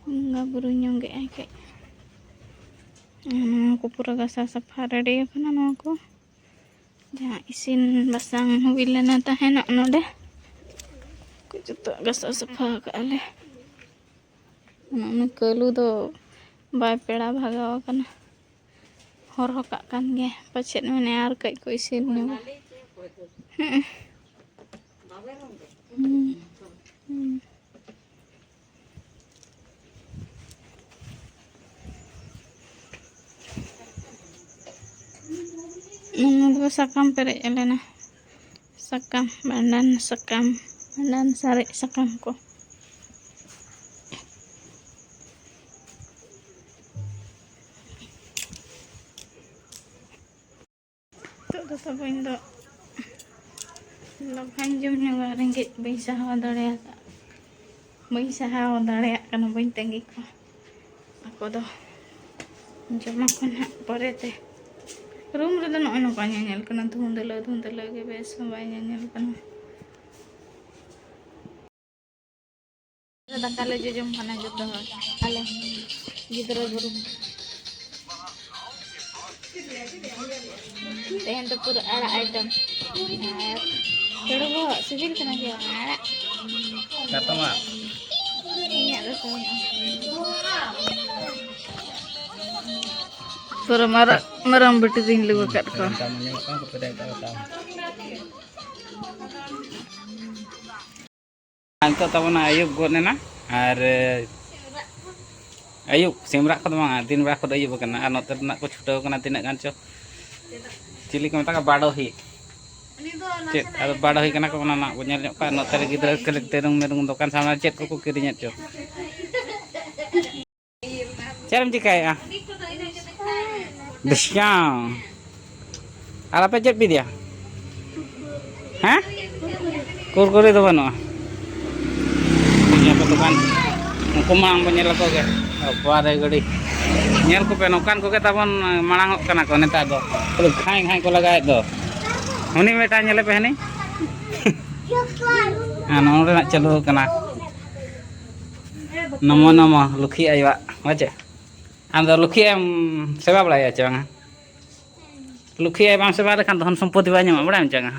ᱵᱚᱸᱜᱟ ᱵᱩᱨᱩ ᱧᱚᱜᱮᱜᱼᱟᱭ ᱠᱟᱹᱡ᱾ ᱱᱚᱣᱟ ᱠᱚ ᱯᱩᱨᱟᱹ ᱜᱷᱟᱥᱟᱣ ᱥᱟᱯᱷᱟ ready ᱟᱠᱟᱱᱟ᱾ ᱱᱚᱣᱟ ᱠᱚ ᱡᱟᱦᱟᱸ ᱤᱥᱤᱱ ᱵᱟᱥᱟᱝ ᱦᱩᱭ ᱞᱮᱱᱟ ᱛᱟᱦᱮᱱᱚᱜ ᱱᱚᱰᱮ, ᱠᱚ ᱡᱚᱛᱚ ᱜᱷᱟᱥᱟᱣ ᱥᱟᱯᱷᱟ ᱟᱠᱟᱫᱼᱟ ᱞᱮ᱾ ᱩᱱᱟᱹᱜ ᱠᱟᱹᱞᱩ ᱫᱚ ᱵᱟᱭ ᱯᱮᱲᱟ ᱵᱷᱟᱜᱟᱣ ᱟᱠᱟᱱᱟ, ᱦᱚᱨᱦᱚ ᱠᱟᱜ ᱠᱟᱱ ᱜᱮ, ᱯᱟᱪᱮᱫ ᱢᱮᱱᱮ ᱟᱨ ᱠᱟᱹᱡ ᱠᱚ ᱤᱥᱤᱱ ᱧᱚᱜᱟ᱾ ᱦᱩᱸ᱾ ᱦᱩᱸ᱾ ᱦᱩᱸ᱾ ᱱᱚᱣᱟ ᱫᱚ ᱥᱟᱠᱟᱢ ᱯᱮᱨᱮᱡ ᱞᱮᱱᱟ, ᱥᱟᱠᱟᱢ, ᱵᱷᱟᱸᱰᱟᱱ ᱥᱟᱠᱟᱢ, ᱵᱷᱟᱸᱰᱟᱱ ᱥᱟᱨᱮᱡ ᱥᱟᱠᱟᱢ ᱠᱚ᱾ ᱱᱤᱛᱚᱜ ᱫᱚ ᱛᱟᱵᱚ ᱤᱧ ᱫᱚ ᱞᱚᱜᱷᱟᱧ ᱡᱚᱢ ᱧᱚᱜᱟ, ᱨᱮᱸᱜᱮᱡ ᱵᱟᱹᱧ ᱥᱟᱦᱟᱣ ᱫᱟᱲᱮᱭᱟᱫᱟ, ᱵᱟᱹᱧ ᱥᱟᱦᱟᱣ ᱫᱟᱲᱮᱭᱟᱜ ᱠᱟᱱᱟ, ᱵᱟᱹᱧ ᱛᱟᱺᱜᱤ ᱠᱚᱣᱟ᱾ ᱟᱠᱚ ᱫᱚ ᱡᱚᱢᱟᱠᱚ ᱱᱟᱦᱟᱜ ᱯᱚᱨᱮᱛᱮ᱾ Room ᱨᱮᱫᱚ ᱱᱚᱜᱼᱚᱭ ᱱᱚᱝᱠᱟ ᱧᱮᱧᱮᱞ ᱠᱟᱱᱟ, ᱫᱷᱩᱸᱫᱷᱞᱟᱹ ᱫᱷᱩᱸᱫᱷᱞᱟᱹ ᱜᱮ, ᱵᱮᱥ ᱦᱚᱸ ᱵᱟᱭ ᱧᱮᱧᱮᱞ ᱠᱟᱱᱟ᱾ ᱫᱟᱠᱟ ᱞᱮ ᱡᱚᱡᱚᱢ ᱠᱟᱱᱟ ᱡᱚᱛᱚ ᱦᱚᱲ, ᱟᱞᱮ ᱜᱤᱫᱽᱨᱟᱹ ᱜᱩᱨᱩ᱾ ᱛᱮᱦᱮᱧ ᱫᱚ ᱯᱩᱨᱟᱹ ᱟᱲᱟᱜ ᱟᱭᱴᱮᱢ᱾ ᱟᱨ ᱪᱟᱹᱲᱩ ᱵᱚᱦᱚᱜ ᱥᱤᱵᱤᱞ ᱠᱟᱱᱟ ᱥᱮ ᱵᱟᱝ? ᱟᱲᱟᱜ᱾ ᱪᱟᱛᱚᱢ ᱟᱲᱟᱜ᱾ ᱤᱧᱟᱹᱜ ᱫᱚ ᱥᱟᱱᱟ᱾ ᱯᱩᱨᱟᱹ ᱢᱟᱨᱟᱝ, ᱢᱟᱨᱟᱝ ᱵᱤᱴᱤ ᱫᱚᱧ ᱞᱩ ᱟᱠᱟᱫ ᱠᱚᱣᱟ᱾ ᱱᱤᱛᱚᱜ ᱛᱟᱵᱚᱱ ᱟᱹᱭᱩᱵ ᱜᱚᱫ ᱮᱱᱟ, ᱟᱨ ᱟᱹᱭᱩᱵ, ᱥᱤᱢ ᱨᱟᱜ ᱠᱚᱫᱚ ᱵᱟᱝ, ᱫᱤᱱ ᱵᱮᱲᱟ ᱠᱚᱫᱚ ᱟᱹᱭᱩᱵ ᱟᱠᱟᱱᱟ, ᱟᱨ ᱱᱚᱛᱮ ᱨᱮᱱᱟᱜ ᱠᱚ ᱪᱷᱩᱴᱟᱹᱣ ᱠᱟᱱᱟ ᱛᱤᱱᱟᱹᱜ ᱜᱟᱱ ᱪᱚ, ᱪᱤᱞᱤ ᱠᱚ ᱢᱮᱛᱟ ᱠᱚᱣᱟ, ᱵᱟᱰᱚᱦᱤ᱾ ᱪᱮᱫ ᱟᱫᱚ ᱵᱟᱰᱚᱦᱤ ᱠᱟᱱᱟ ᱠᱚ, ᱚᱱᱟ ᱱᱟᱜ ᱵᱚ ᱧᱮᱞ ᱧᱚᱜ ᱠᱚᱣᱟ᱾ ᱱᱚᱛᱮ ᱨᱮ ᱜᱤᱫᱽᱨᱟᱹ ᱠᱷᱟᱹᱞᱤ ᱛᱮᱨᱩᱝ ᱢᱮᱨᱩᱝ ᱫᱚᱠᱟᱱ ᱥᱟᱢᱱᱟ ᱪᱮᱫ ᱠᱚᱠᱚ ᱠᱤᱨᱤᱧᱮᱫ ᱪᱚ᱾ ᱪᱮᱫ ᱮᱢ ᱪᱤᱠᱟᱹᱭᱮᱫᱼᱟ? ᱰᱤᱥᱠᱟᱣᱩᱱᱴ᱾ ᱟᱨ ᱟᱯᱮ ᱪᱮᱫ ᱯᱮ ᱤᱫᱤᱭᱟ? ᱦᱮᱸ? ᱠᱩᱨᱠᱩᱨᱤ ᱫᱚ ᱵᱟᱹᱱᱩᱜᱼᱟ᱾ ᱧᱮᱞ ᱠᱚ ᱫᱚᱠᱟᱱ, ᱩᱱᱠᱩ ᱢᱟᱲᱟᱝ ᱵᱚᱱ ᱧᱮᱞ ᱟᱠᱚ ᱜᱮ᱾ ᱵᱟᱵᱟᱨᱮ ᱜᱟᱹᱰᱤ᱾ ᱧᱮᱞ ᱠᱚᱯᱮ, ᱱᱚᱝᱠᱟᱱ ᱠᱚᱜᱮ ᱛᱟᱵᱚᱱ ᱢᱟᱲᱟᱝ ᱚᱜ ᱠᱟᱱᱟ ᱠᱚ ᱱᱮᱛᱟᱨ ᱫᱚ᱾ ᱯᱩᱨᱟᱹ ᱜᱷᱟᱸᱭ ᱜᱷᱟᱸᱭ ᱠᱚ ᱞᱟᱜᱟᱣᱮᱫ ᱫᱚ᱾ ᱦᱟᱹᱱᱤ ᱢᱤᱫᱴᱟᱝ ᱧᱮᱞᱮ ᱯᱮ, ᱦᱟᱹᱱᱤ᱾ ᱟᱨ ᱱᱚᱜᱼᱚ ᱱᱚᱰᱮᱱᱟᱜ ᱪᱟᱹᱞᱩ ᱟᱠᱟᱱᱟ᱾ ᱱᱚᱢᱚ ᱱᱚᱢᱚ ᱞᱩᱠᱷᱤ ᱟᱭᱳᱣᱟᱜ, ᱦᱳᱭ ᱪᱮ? ᱟᱢ ᱫᱚ ᱞᱩᱠᱷᱤ ᱟᱭᱳᱢ ᱥᱮᱵᱟ ᱵᱟᱲᱟᱭᱟ ᱪᱮ ᱵᱟᱝᱟ? ᱞᱩᱠᱷᱤ ᱟᱭᱳ ᱵᱟᱢ ᱥᱮᱵᱟ ᱞᱮᱠᱷᱟᱱ ᱫᱷᱚᱱ ᱥᱚᱢᱯᱚᱛᱤ ᱵᱟᱭ ᱧᱟᱢᱚᱜᱼᱟ, ᱵᱟᱲᱟᱭᱟᱢ ᱪᱮ ᱵᱟᱝᱟ?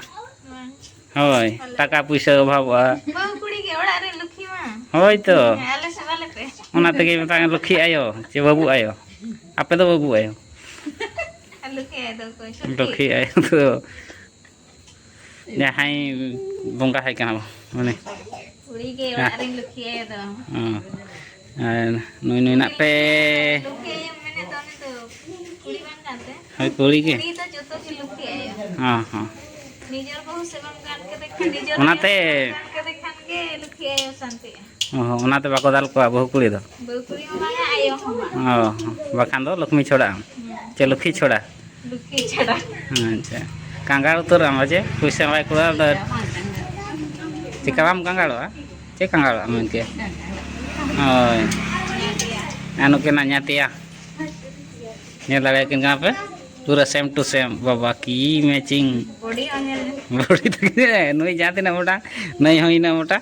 ᱵᱟᱝ᱾ ᱦᱳᱭ, ᱟᱞᱮ ᱴᱟᱠᱟ ᱯᱩᱭᱥᱟᱹ ᱚᱵᱷᱟᱵᱚᱜᱼᱟ᱾ ᱵᱟᱹᱦᱩ ᱠᱩᱲᱤ ᱜᱮ ᱚᱲᱟᱜ ᱨᱮ ᱞᱩᱠᱷᱤ ᱢᱟ᱾ ᱦᱳᱭ ᱛᱚ᱾ ᱦᱮᱸ, ᱟᱞᱮ ᱥᱮᱵᱟ ᱞᱮᱯᱮ᱾ ᱚᱱᱟ ᱛᱮᱜᱮ ᱢᱮᱛᱟᱜ ᱞᱩᱠᱷᱤ ᱟᱭᱳ ᱪᱮ ᱵᱟᱹᱵᱩ ᱟᱭᱳ? ᱟᱯᱮ ᱫᱚ ᱵᱟᱹᱵᱩ ᱟᱭᱳ᱾ ᱟᱨ ᱞᱩᱠᱷᱤ ᱟᱭᱳ ᱫᱚ ᱚᱠᱚᱭ? ᱥᱚᱴᱷᱤᱠ᱾ ᱞᱩᱠᱷᱤ ᱟᱭᱳ ᱫᱚ ᱡᱟᱦᱟᱸᱭ ᱵᱚᱸᱜᱟ ᱟᱭ ᱠᱟᱱᱟ ᱵᱚ, ᱢᱟᱱᱮ᱾ ᱠᱩᱲᱤ ᱜᱮ ᱚᱲᱟᱜ ᱨᱮᱱ ᱞᱩᱠᱷᱤ ᱟᱭᱳ ᱫᱚ᱾ ᱦᱚᱸ᱾ ᱟᱨ ᱱᱩᱭ, ᱱᱩᱭ ᱱᱟᱜ ᱯᱮ ᱞᱩᱠᱷᱤ ᱟᱭᱳᱢ ᱢᱮᱱᱮᱫ ᱫᱚ ᱩᱱᱤ ᱫᱚ ᱠᱩᱲᱤ ᱵᱟᱝ ᱠᱟᱱ ᱛᱮ? ᱦᱳᱭ, ᱠᱩᱲᱤ ᱜᱮ᱾ ᱠᱩᱲᱤ ᱫᱚ ᱡᱚᱛᱚ ᱜᱮ ᱞᱩᱠᱷᱤ ᱟᱭᱳ᱾ ᱦᱚᱸ, ᱦᱚᱸ᱾ ᱱᱤᱡᱮᱨ ᱵᱟᱹᱦᱩ ᱥᱮ ᱵᱟᱝ ᱜᱟᱱ ᱠᱮᱫᱮ ᱠᱷᱟᱱ, ᱱᱤᱡᱮᱨ ᱚᱱᱟᱛᱮ ᱟᱭᱳ ᱥᱮ ᱵᱟᱝ ᱜᱟᱱ ᱠᱮᱫᱮ ᱠᱷᱟᱱ ᱜᱮ ᱞᱩᱠᱷᱤ ᱟᱭᱳ ᱥᱟᱱᱛᱤᱜᱼᱟ᱾ ᱚ, ᱚᱱᱟᱛᱮ ᱵᱟᱠᱚ ᱫᱟᱞ ᱠᱚᱣᱟ ᱵᱟᱹᱦᱩ ᱠᱩᱲᱤ ᱫᱚ? ᱵᱟᱹᱦᱩ ᱠᱩᱲᱤ ᱦᱚᱸ ᱵᱟᱝᱟ, ᱟᱭᱳ ᱦᱚᱸ ᱵᱟᱝᱟ᱾ ᱚ, ᱵᱟᱠᱷᱟᱱ ᱫᱚ ᱞᱚᱠᱷᱢᱤ ᱪᱷᱚᱲᱟ᱾ ᱦᱩᱸ᱾ ᱪᱮ ᱞᱚᱠᱷᱤ ᱪᱷᱚᱲᱟ? ᱞᱚᱠᱷᱤ ᱪᱷᱚᱲᱟ᱾ ᱟᱪᱪᱷᱟ᱾ ᱠᱟᱸᱜᱟᱲ ᱩᱛᱟᱹᱨ ᱟᱢ ᱡᱮ ᱯᱩᱭᱥᱟᱹ ᱵᱟᱭ ᱠᱩᱲᱟᱹᱣ ᱫᱟ᱾ ᱪᱮᱠᱟ ᱵᱟᱢ ᱠᱟᱸᱜᱟᱲᱚᱜᱼᱟ? ᱪᱮᱫ ᱠᱟᱸᱜᱟᱲᱚᱜᱼᱟ ᱢᱮᱱᱛᱮ? ᱦᱳᱭ᱾ ᱟᱨ ᱱᱩᱠᱤᱱᱟᱜ ᱧᱟᱛᱭᱟ᱾ ᱧᱮᱞ ᱫᱟᱲᱮᱭᱟᱠᱤᱱ ᱠᱟᱱᱟ ᱯᱮ? ᱯᱩᱨᱟᱹ same to same᱾ ᱵᱟᱵᱟ ᱠᱤ matching᱾ ᱵᱚᱰᱤ ᱦᱚᱸ ᱧᱮᱞ ᱢᱮ᱾ ᱵᱚᱰᱤ ᱛᱟᱹᱠᱤᱱ, ᱱᱩᱭ ᱡᱟᱦᱟᱸ ᱛᱤᱱᱟᱹᱜ ᱢᱚᱴᱟ, ᱱᱩᱭ ᱦᱚᱸ ᱤᱱᱟᱹᱜ ᱢᱚᱴᱟ᱾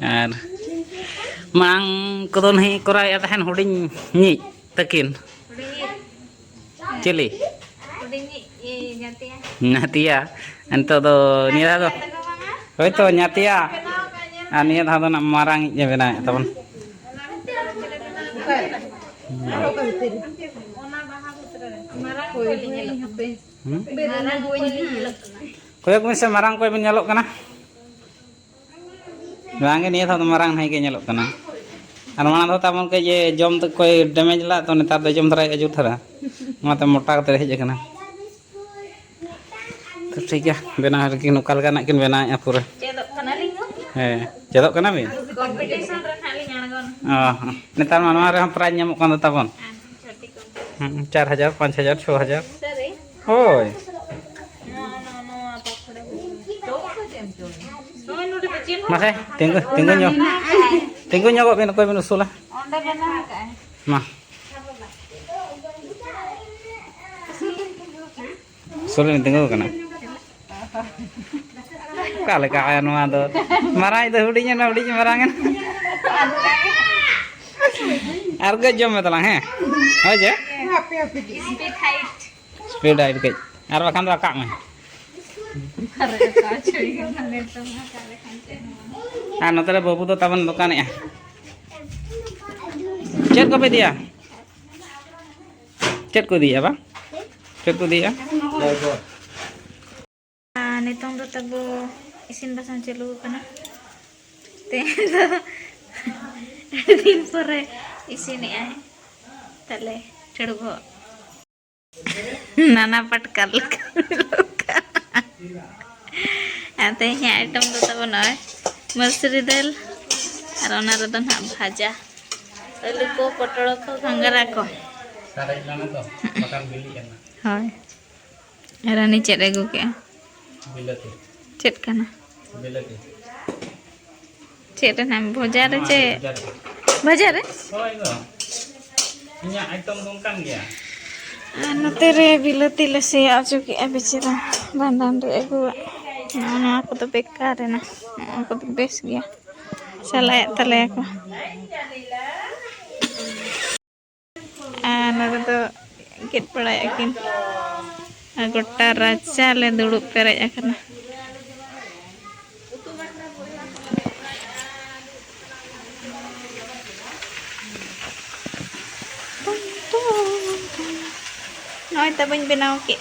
ᱟᱨ ᱢᱟᱲᱟᱝ ᱠᱚᱫᱚ ᱱᱟᱦᱟᱜ ᱠᱚᱨᱟᱣᱮᱫ ᱛᱟᱦᱮᱱ ᱦᱩᱰᱤᱧ ᱧᱤᱡ ᱛᱟᱹᱠᱤᱱ᱾ ᱦᱩᱰᱤᱧᱤᱡ᱾ ᱪᱤᱞᱤ? ᱦᱩᱰᱤᱧᱤᱡ, ᱤᱭᱟᱹ, ᱧᱟᱛᱤᱭᱟ᱾ ᱧᱟᱛᱤᱭᱟ᱾ ᱱᱤᱛᱚᱜ ᱫᱚ ᱱᱤᱭᱟᱹ ᱫᱷᱟᱣ ᱫᱚ ᱦᱳᱭᱛᱳ ᱧᱟᱛᱤᱭᱟ᱾ ᱟᱨ ᱱᱤᱭᱟᱹ ᱫᱷᱟᱣ ᱫᱚ ᱱᱟᱜ ᱢᱟᱨᱟᱝ ᱤᱡ ᱮ ᱵᱮᱱᱟᱣᱮᱫ ᱛᱟᱵᱚᱱ᱾ ᱚᱱᱟ ᱵᱟᱦᱟ ᱵᱷᱤᱛᱨᱤ ᱨᱮ ᱢᱟᱨᱟᱝ ᱠᱚ ᱧᱮᱞᱚᱜ ᱠᱟᱱᱟ᱾ ᱦᱩᱸ? ᱢᱟᱨᱟᱝ ᱠᱚ ᱧᱮᱞᱚᱜ ᱠᱟᱱᱟ᱾ ᱠᱚᱭᱚᱜ ᱵᱤᱱ ᱥᱮ, ᱢᱟᱨᱟᱝ ᱚᱠᱚᱭ ᱵᱤᱱ ᱧᱮᱞᱚᱜ ᱠᱟᱱᱟ? ᱵᱟᱝᱜᱮ, ᱱᱤᱭᱟᱹ ᱫᱷᱟᱣ ᱫᱚ ᱢᱟᱨᱟᱝ ᱱᱟᱹᱭ ᱜᱮ ᱧᱮᱞᱚᱜ ᱠᱟᱱᱟ᱾ ᱟᱨ ᱢᱟᱲᱟᱝ ᱫᱷᱟᱣ ᱛᱟᱵᱚᱱ ᱠᱟᱹᱡ ᱡᱚᱢ ᱛᱮ ᱠᱚᱭ damage ᱞᱟᱜ, ᱛᱚ ᱱᱮᱛᱟᱨ ᱫᱚ ᱡᱚᱢ ᱫᱷᱟᱨᱟᱭᱮᱫᱼᱟ ᱡᱩᱛ ᱫᱷᱟᱨᱟ, ᱚᱱᱟᱛᱮ ᱢᱚᱴᱟ ᱠᱟᱛᱮ ᱦᱮᱡ ᱟᱠᱟᱱᱟ᱾ ᱛᱚ ᱴᱷᱤᱠ ᱜᱮᱭᱟ, ᱵᱮᱱᱟᱣ ᱨᱮᱠᱤᱱ ᱚᱠᱟ ᱞᱮᱠᱟᱱᱟᱜ ᱠᱤᱱ ᱵᱮᱱᱟᱣᱮᱫᱼᱟ ᱯᱩᱨᱟᱹ᱾ ᱪᱮᱫᱚᱜ ᱠᱟᱱᱟᱞᱤᱧ ᱦᱚᱸ᱾ ᱦᱮᱸ, ᱪᱮᱫᱚᱜ ᱠᱟᱱᱟ ᱵᱤᱱ? Competition ᱨᱮ ᱱᱟᱦᱟᱜ ᱞᱤᱧ ᱟᱬᱜᱚᱱᱟ᱾ ᱚ ᱦᱚᱸ᱾ ᱱᱮᱛᱟᱨ ᱢᱟ ᱱᱚᱣᱟ ᱨᱮᱦᱚᱸ prize ᱧᱟᱢᱚᱜ ᱠᱟᱱ ᱫᱚ ᱛᱟᱵᱚᱱ᱾ ᱟᱨ ᱪᱷᱚᱴᱤ ᱠᱚ᱾ ᱦᱩᱸ, ᱪᱟᱨ ᱦᱟᱡᱟᱨ, ᱯᱟᱸᱪ ᱦᱟᱡᱟᱨ, ᱪᱷᱚ ᱦᱟᱡᱟᱨ᱾ ᱥᱟᱹᱨᱤ? ᱦᱳᱭ᱾ ᱱᱚᱣᱟ, ᱱᱚᱣᱟ, ᱱᱚᱣᱟ ᱯᱟᱠᱷᱩᱲ᱾ ᱱᱚᱜᱼᱚᱭ ᱱᱚᱰᱮ ᱫᱚ ᱪᱮᱫ ᱦᱚᱸ ᱢᱟᱥᱮ, ᱵᱟᱹᱱᱩᱜᱼᱟ᱾ ᱛᱤᱸᱜᱩ, ᱛᱤᱸᱜᱩ ᱧᱚᱜ, ᱛᱤᱸᱜᱩ ᱧᱚᱜᱚᱜ ᱵᱤᱱ, ᱚᱠᱚᱭ ᱵᱤᱱ ᱩᱥᱩᱞᱟ? ᱚᱸᱰᱮ ᱵᱮᱱᱟᱣ ᱠᱟᱜᱼᱟᱭ᱾ ᱢᱟ᱾ ᱩᱥᱩᱞ ᱵᱤᱱ ᱛᱤᱸᱜᱩ ᱟᱠᱟᱱᱟ᱾ ᱚᱠᱟ ᱞᱮᱠᱟ ᱱᱚᱣᱟ ᱫᱚ? ᱢᱟᱨᱟᱝ ᱤᱡ ᱫᱚ ᱦᱩᱰᱤᱧ ᱮᱱᱟ, ᱦᱩᱰᱤᱧ ᱢᱟᱨᱟᱝ ᱮᱱᱟ᱾ ᱟᱨ ᱠᱟᱹᱡ ᱡᱚᱢ ᱢᱮ ᱛᱟᱞᱟᱝ, ᱦᱮᱸ? ᱦᱳᱭ ᱡᱮ? Speed height᱾ Speed height ᱠᱟᱹᱡ᱾ ᱟᱨ ᱵᱟᱠᱷᱟᱱ ᱫᱚ ᱨᱟᱠᱟᱵ ᱢᱮ᱾ ᱟᱨ ᱱᱚᱛᱮ ᱨᱮ ᱵᱟᱹᱵᱩ ᱫᱚ ᱛᱟᱵᱚᱱ ᱫᱚᱠᱟᱱᱮᱜᱼᱟ᱾ ᱪᱮᱫ ᱠᱚᱯᱮ ᱤᱫᱤᱭᱟ? ᱪᱮᱫ ᱠᱚ ᱤᱫᱤᱭᱟ ᱵᱟ? ᱪᱮᱫ ᱠᱚ ᱤᱫᱤᱭᱟ? ᱟᱨ ᱱᱤᱛᱚᱝ ᱫᱚ ᱛᱟᱵᱚ ᱤᱥᱤᱱ ᱵᱟᱥᱟᱝ ᱪᱟᱹᱞᱩ ᱟᱠᱟᱱᱟ᱾ ᱛᱮᱦᱮᱧ ᱫᱚ ᱟᱹᱰᱤ ᱫᱤᱱ ᱯᱚᱨᱮ ᱤᱥᱤᱱᱮᱜᱼᱟᱭ ᱛᱟᱞᱮ ᱴᱷᱟᱹᱲ ᱵᱚᱦᱚᱜ᱾ ᱱᱟᱱᱟ ᱯᱟᱴᱠᱟ ᱞᱮᱠᱟ ᱧᱮᱞᱚᱜ ᱠᱟᱱᱟ᱾ ᱟᱨ ᱛᱮᱦᱮᱧᱟᱜ item ᱫᱚ ᱛᱟᱵᱚᱱ ᱱᱚᱜᱼᱚᱭ ᱢᱟᱹᱥᱨᱤ ᱫᱟᱹᱞ, ᱟᱨ ᱚᱱᱟ ᱨᱮᱫᱚ ᱱᱟᱦᱟᱜ ᱵᱷᱟᱡᱟ, ᱟᱹᱞᱩ ᱠᱚ, ᱯᱚᱴᱚᱞ ᱠᱚ, ᱜᱷᱟᱸᱜᱽᱨᱟ ᱠᱚ᱾ ᱥᱟᱨᱮᱡ ᱞᱟᱝ ᱫᱚ, ᱵᱟᱠᱷᱟᱱ ᱵᱤᱞᱤᱜ ᱟᱢ᱾ ᱦᱳᱭ᱾ ᱟᱨ ᱦᱟᱹᱱᱤ ᱪᱮᱫ ᱮ ᱟᱹᱜᱩ ᱠᱮᱜᱼᱟ? ᱵᱤᱞᱟᱹᱛᱤ᱾ ᱪᱮᱫ ᱠᱟᱱᱟ? ᱵᱤᱞᱟᱹᱛᱤ᱾ ᱪᱮᱫ ᱨᱮᱱᱟᱜ? ᱵᱷᱚᱡᱟ ᱨᱮ ᱱᱚᱣᱟ ᱪᱮ? ᱵᱷᱚᱡᱟ ᱨᱮ᱾ ᱵᱷᱚᱡᱟ ᱨᱮ? ᱦᱳᱭ ᱜᱚ᱾ ᱤᱧᱟᱹᱜ item ᱫᱚ ᱚᱱᱠᱟᱱ ᱜᱮᱭᱟ᱾ ᱟᱨ ᱱᱚᱛᱮ ᱨᱮ ᱵᱤᱞᱟᱹᱛᱤ ᱞᱮ ᱥᱮᱭᱟ ᱦᱚᱪᱚ ᱠᱮᱜᱼᱟ ᱵᱮᱪᱟᱨᱟ᱾ ᱵᱷᱟᱸᱰᱟᱱ ᱨᱮ ᱟᱹᱜᱩᱣᱟᱜ᱾ ᱱᱚᱜᱼᱚ ᱱᱚᱣᱟ ᱠᱚᱫᱚ ᱵᱮᱠᱟᱨ ᱮᱱᱟ᱾ ᱱᱚᱣᱟ ᱠᱚᱫᱚ ᱵᱮᱥ ᱜᱮᱭᱟ᱾ ᱪᱟᱞᱟᱣᱮᱫ ᱛᱟᱞᱮᱭᱟ ᱠᱚ᱾ ᱟᱨ ᱱᱚᱰᱮ ᱫᱚ ᱜᱮᱫ ᱵᱟᱲᱟᱭᱮᱫ ᱠᱤᱱ᱾ ᱟᱨ ᱜᱚᱴᱟ ᱨᱟᱪᱟ ᱞᱮ ᱫᱩᱲᱩᱵ ᱯᱮᱨᱮᱡ ᱟᱠᱟᱱᱟ᱾ ᱱᱚᱜᱼᱚᱭ ᱛᱟᱵᱚᱧ ᱵᱮᱱᱟᱣ ᱠᱮᱫ᱾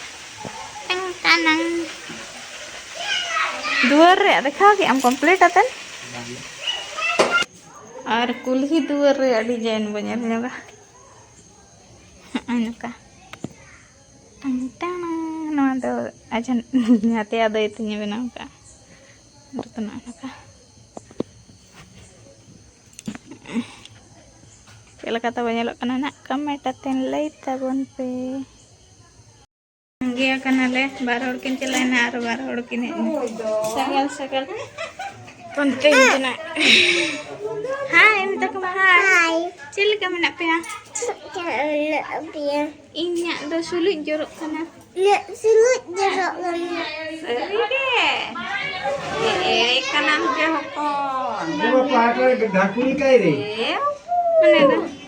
ᱴᱟᱝ ᱴᱟᱱᱟᱝ᱾ ᱫᱩᱣᱟᱹᱨ ᱨᱮᱭᱟᱜ ᱫᱮᱠᱷᱟᱣ ᱠᱮᱫ ᱟᱢ complete ᱟᱛᱮᱱ? ᱟᱨ ᱠᱩᱞᱦᱤ ᱫᱩᱣᱟᱹᱨ ᱨᱮ ᱟᱹᱰᱤ ᱡᱟᱭᱤᱱ ᱵᱚ ᱧᱮᱞ ᱧᱚᱜᱟ᱾ ᱱᱚᱜᱼᱚᱭ ᱱᱚᱝᱠᱟ᱾ ᱴᱟᱝ ᱴᱟᱝ᱾ ᱱᱚᱣᱟ ᱫᱚ ᱟᱡᱷᱟᱱ ᱦᱟᱛᱮ ᱟᱫᱚᱭ ᱛᱤᱧᱮ ᱵᱮᱱᱟᱣ ᱠᱟᱜᱼᱟ᱾ ᱱᱚᱜᱼᱚᱭ ᱱᱚᱝᱠᱟ᱾ ᱪᱮᱫ ᱞᱮᱠᱟ ᱛᱟᱵᱚ ᱧᱮᱞᱚᱜ ᱠᱟᱱᱟ ᱱᱟᱜ, comment ᱟᱛᱮᱱ ᱞᱟᱹᱭ ᱛᱟᱵᱚᱱ ᱯᱮ᱾ ᱜᱮᱭᱟ ᱠᱟᱱᱟᱞᱮ, ᱵᱟᱨ ᱦᱚᱲ ᱠᱤᱱ ᱪᱟᱞᱟᱣᱮᱱᱟ ᱟᱨ ᱵᱟᱨ ᱦᱚᱲ ᱠᱤᱱ ᱦᱮᱡ ᱮᱱᱟ᱾ ᱥᱟᱜᱟᱞ, ᱥᱟᱜᱟᱞ᱾ ᱯᱟᱱᱛᱮ ᱤᱧ ᱠᱟᱱᱟ᱾ ᱦᱟᱭ, ᱢᱮᱛᱟ ᱠᱚᱢᱮ ᱦᱟᱭ᱾ ᱦᱟᱭ᱾ ᱪᱮᱫ ᱞᱮᱠᱟ ᱢᱮᱱᱟᱜ ᱯᱮᱭᱟ? ᱪᱮᱫ ᱞᱮᱠᱟ ᱢᱮᱱᱟᱜ ᱯᱮᱭᱟ? ᱤᱧᱟᱹᱜ ᱫᱚ ᱥᱩᱞᱩᱡ ᱡᱚᱨᱚᱜ ᱠᱟᱱᱟ᱾ ᱤᱧᱟᱹᱜ ᱥᱩᱞᱩᱡ ᱡᱚᱨᱚᱜ ᱠᱟᱱᱟ᱾ ᱥᱟᱹᱨᱤ ᱜᱮ? ᱮ, ᱮ, ᱠᱟᱱᱟᱢ ᱡᱮ ᱦᱚᱯᱚᱱ᱾ ᱱᱚᱣᱟ ᱯᱟᱦᱴᱟ ᱨᱮ ᱰᱷᱟᱠᱩᱱ ᱠᱟᱭ ᱨᱮ᱾ ᱮ, ᱢᱟᱱᱮ ᱫᱚ᱾